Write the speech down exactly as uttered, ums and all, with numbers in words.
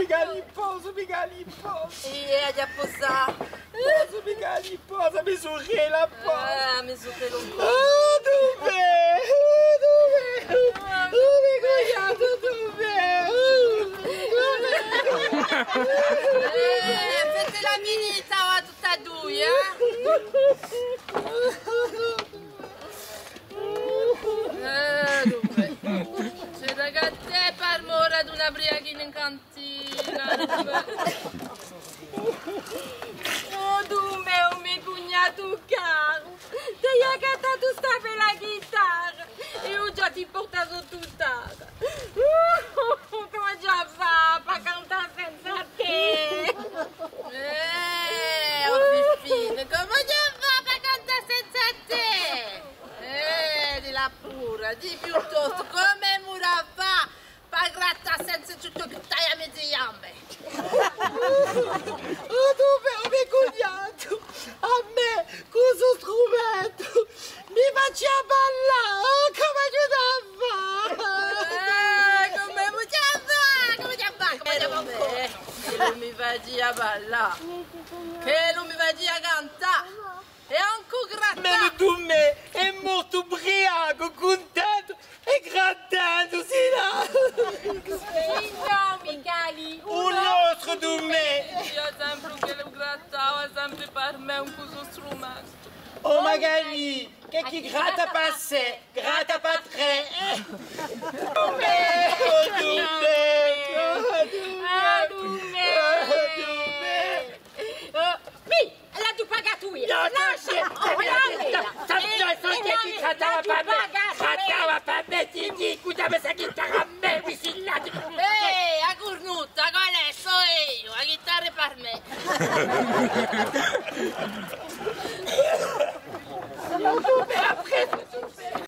Calippo, posami, Calippo. Iè, aghju à pusà. Posami, Calippo, posa a me surella, posa. Ah, a me surella un pocu. Oh, duv'hè? Oh, duv'hè? Oh, me cugnatu, duv'hè? Oh, duv'hè? Eh, fate la finita, và, tutti è dui, eh? Eh, dunque, c'era chè tè per mora d'una briachina in cantina, dunque. Oh, Dumè, o me cugnatu caru, t'aghju accattatu sta bella ghitarra, è eiu ghjà ti portu sottu terra. Cumu aghju à fà pà cantà senza tè? Eh, o Fiffina, cumu aghju à fà pà cantà senza tè? Eh, dilla puru, dì piuttostu, cumu emu da fà pà grattà senza ciò chì t'ai à mezze ghjambe? Oh, Dumè, o me cugnatu, à mè, cù stu strumentu, mi facia ballà, oh, cumu aghju da fà? Eh, cumu aghju da fà? Cumu aghju da fà? Cumu aghju da fà ancora? Ch'ellu mi facia ballà, ch'ellu mi facia cantà, è ancu grattà. Ma Dumè hè mortu briacu, cuntentu, è grattendu, sì là. È i nomi, Calì? U nostru Dumè. Eiu sempri ch'ellu grattava, sempri per mè, cù stu strumentu. O Magalì, chì, chì gratta pà sè, gratta pà trè, eh? Dumè! Oh, Dumè! Oh, Dumè! Ah, Dumè! Ah, Dumè! Oh, mì! L'aghju pagatu eiu! Nò, nò, lascia! Nò, nò, nò, chì grattava pà mè, grattava pà mè, ti dicu, dammi sta ghitarra à mè, mi si là! Eh, a curnuta, qual hè? Sò eiu, a ghitarra hè per mè!